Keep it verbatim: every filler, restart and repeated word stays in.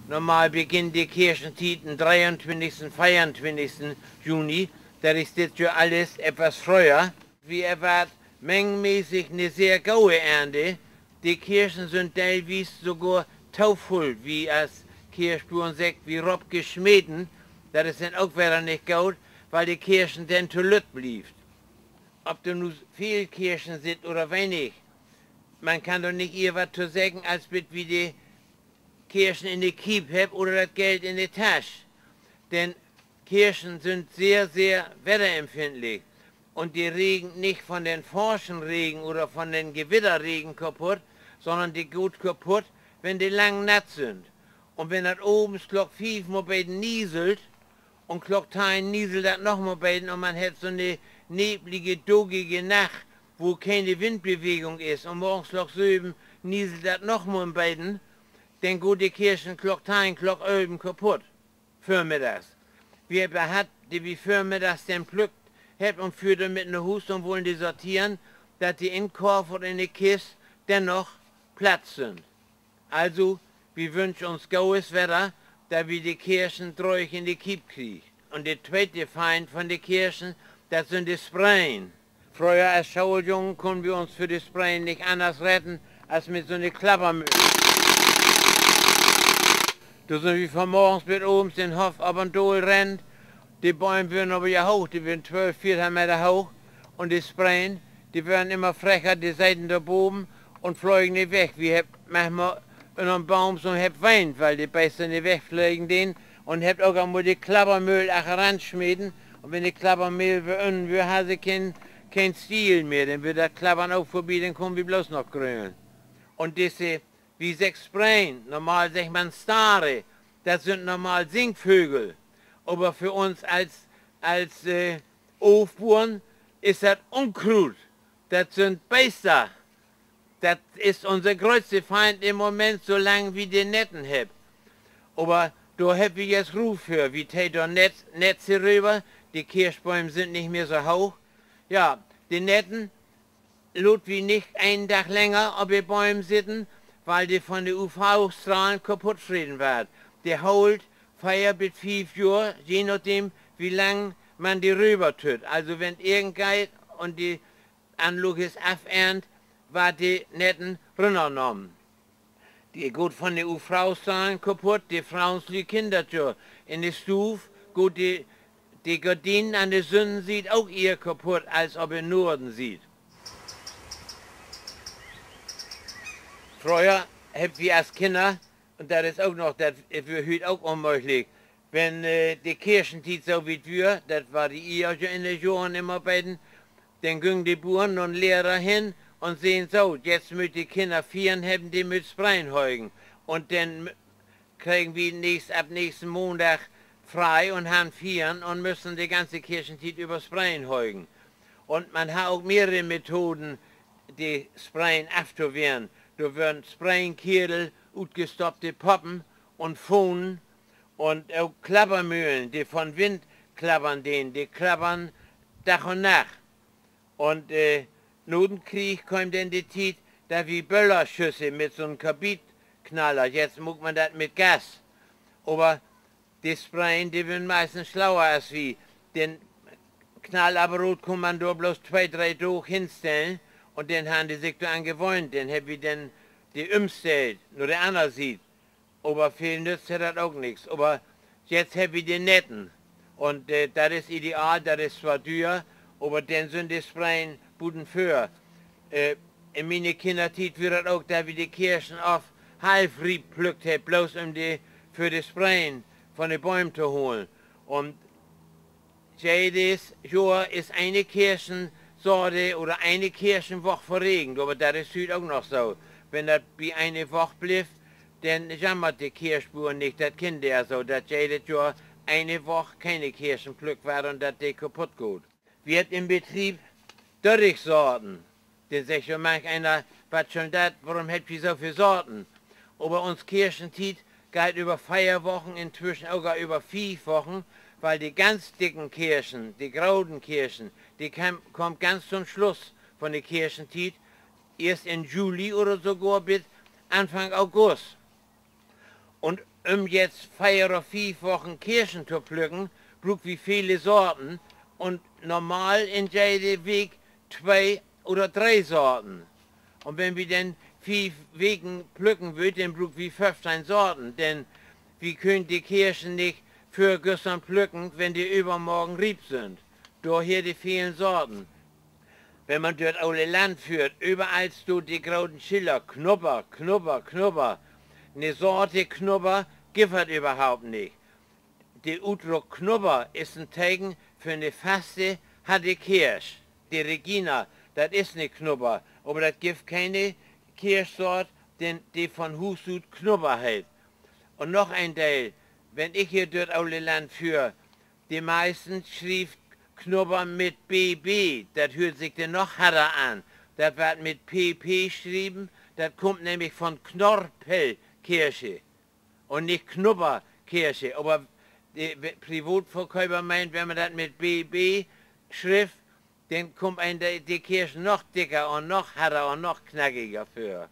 Normal beginnt de Kirchentiet den dreeuntwintigsten, veeruntwintigsten Juni. Dat is dit Johr allens etwas fröher. Wi erwarten mengenmäßig 'ne sehr gode Ernte. De Kirchen sünd deelwies sogor to vull, wi as Kirchbuern seggt, wi rop gesmeten. Dat is denn ok wedder nich goot, wiel de Kirchen denn to lütt blievt. Of dor nu veel Kirchen sitt oder wenig, man kann dor nich ehr wat to seggen, as bit wi de Kirchen in de Kiep hebbt oder dat Geld in de Tasch. Denn Kirchen sünd sehr, sehr wetterempfindlich. Un de regen nich von den forschen Regen oder von den Gewitterregen kaputt, sonnern de gaht kaputt, wenn de lang natt sünd. Un wenn dat avends Klock fief mal beten nieselt un Klock teihn nieselt dat noch mal beten un man hett so 'ne neblige, dagige Nacht, wo kene Windbewegung is, un morgens Klock söven nieselt dat noch mal 'n beten, denn gaht de Kirchen Klock teihn, Klock ölven kaputt, vörmiddags. Wi hebbt hatt, de wi vörmiddags denn plückt hebbt un föhrt dormit na Huus un wullen de sorteren, dat de Inkorf in de Kist denn noch platt sünd. Also, wi wünscht uns godes Wedder, dat wi de Kirchen dröög in de Kiep kriegt. Un de tweete Feind von de Kirchen, dat sünd de Spreen. Fröher as Schooljung kunnen wi uns för de Spreen nich anners redden as mit so 'ne Klappermöhl. Dor sünd wi von morgens bit avends den Hoff op un daal rennt. De Bööm wören aver ja hooch, de wören twölf, veerteihn Meter hooch. Un de Spreen, de wören immer frecher, de seten dor baven un flögen nich weg. Wi hebbt manchmal ünner'n Boom so hebbt weent, wiel de Beester nich wegflegen deen, un hebbt ok al mal de Klappermöhl achteran smeten. Un wenn de Klappermöhl weer ünnen weer, harr se keen, keen Stiel mehr, denn weer dat Klappern ok vörbi, denn kunnen wi bloots noch grölen. Un disse, wi seggt Spreen, normal seggt man Stare, dat sünd normal Singvögel. Aver för uns as, as, äh, Ofbuern is dat Unkruut. Dat sünd Beester. Dat is unse gröttste Feind in'n Moment, so lang wi de Netten hebbt. Aver dor hebbt wi jetzt Roh för. Wi teihn dor Net-, Netze röver. De Kirschbööm sünd nich mehr so hooch. Ja, de Netten laat wi nich een Dag länger op de Bööm sitten, wiel de von de U-V-Strahlen kaputt freten warrt. De hoolt veer bit fief Johr, je nadem, wo lang man de röver tütt. Also wenn 't regnen deit un de Anlaag is afeernt, warrt de Netten rünnernahmen. De gaht von de U-V-Strahlen kaputt, de Froonslüüd kennt dat jo. In de Stuuv gaht de, de Gardinen an de Sünnensiet ok ehr kaputt as op de Noordensiet. Fröher hebbt wi as Kinner, un dat is ok noch, dat weer hüüt ok unmööglich, wenn, äh, de Kirschentiet so wiet weer, dat varieer jo in de Johren immer beten, denn güng de Buern na'n Lehrer hen un seen so: Jetzt mööt de Kinner Fiern hebben, de mööt Spreen heugen. Un denn m-, kregen wi nächst-, ab nächsten Maandag free un harrn Fiern un müssen de ganze Kirschentiet över Spreen heugen. Un man harr ok mehrere Methoden, de Spreen aftowehren. Dor wören Spreenkeerl, utgestoppte Poppen un Fahnen un ok Klappermöhlen, de von Wind klappern deen, de klappern Dag un Nacht. Un, äh, na den Krieg keem denn de Tiet, dat wi Böllerschüsse mit so'n Karbitknaller, jetzt maakt man dat mit Gas. Aver de Spreen, de weren meistens slauer as wi. Den Knallapparat kunn man dor bloots twee, dree Daag henstellen un denn harrn de sik dor an gewöhnt. Denn hebbt wi denn de ümstellt na de anner Siet. Aver veel nützt hett dat ok nix. Aver jetzt hebbt wi de Netten. Un, äh, dat is ideal, dat is zwar düer, aver denn sünd de Spreen buten vör. Äh, in miene Kinnertiet weer dat ok, dat wi de Kirschen oft halfriep plückt hebbt, bloots üm de, för de Spreen von de Bööm to holen. Un jedes Johr is ene Kirschensorte oder ene Kirschenwoch verregent, aver dat is hüüt ok noch so. Wenn dat bi ene Woch blifft, denn jammert de Kirschbuer nich, dat kennt de ja so, dat jedet Johr ene Woch kene Kirschen plückt warrt un dat de kaputt gaht. Wi hebbt in'n Betrieb dörtig Sorten. Denn seggt jo manch een: Wat schöölt dat? Worüm hebbt ji so veel Sorten? Aver uns Kirschentiet geiht över veer Wochen, intwischen sogor över fief Wochen, wiel de ganz dicken Kirschen, de groten Kirschen, de kaam, kaamt ganz to'n Sluss von de Kirschentiet, eerst in Juli oder sogor bit Anfang August. Un Üm jetzt veer oder fief Wochen Kirschen to plücken, bruukt wi vele Sorten un normal in jede Week twee oder dree Sorten. Un wenn wi denn fief Weken plücken wüllt, denn bruukt wi föffteihn Sorten, denn wi köönt de Kirschen nich vör güstern plücken, wenn de övermorgen riep sünd. Dorher de velen Sorten. Wenn man dör 't ole Land föhrt, överall staht de groten Schiller: Knubber, Knubber, Knubber. 'Ne Sorte Knubber gifft dat överhaupt nich. De Utdruck Knubber is en Teken för 'ne faste, harte Kirsch. De Regina, dat is 'ne Knubber, aver dat gifft kene Kirschsort, de, de von Huus ut Knubber heet. Un noch een Deel, wenn ik hier dör 't ole Land föhr, de meisten schrievt Knubber mit B B, dat höört sik denn noch harder an. Dat warrt mit P P schreven, dat kummt nämlich von Knorpelkirsche un nich Knubberkirsche. Aver de Privatverköper meent, wenn man dat mit B B schrifft, denn kummt een de, de Kirschen noch dicker un noch harder un noch knackiger vör.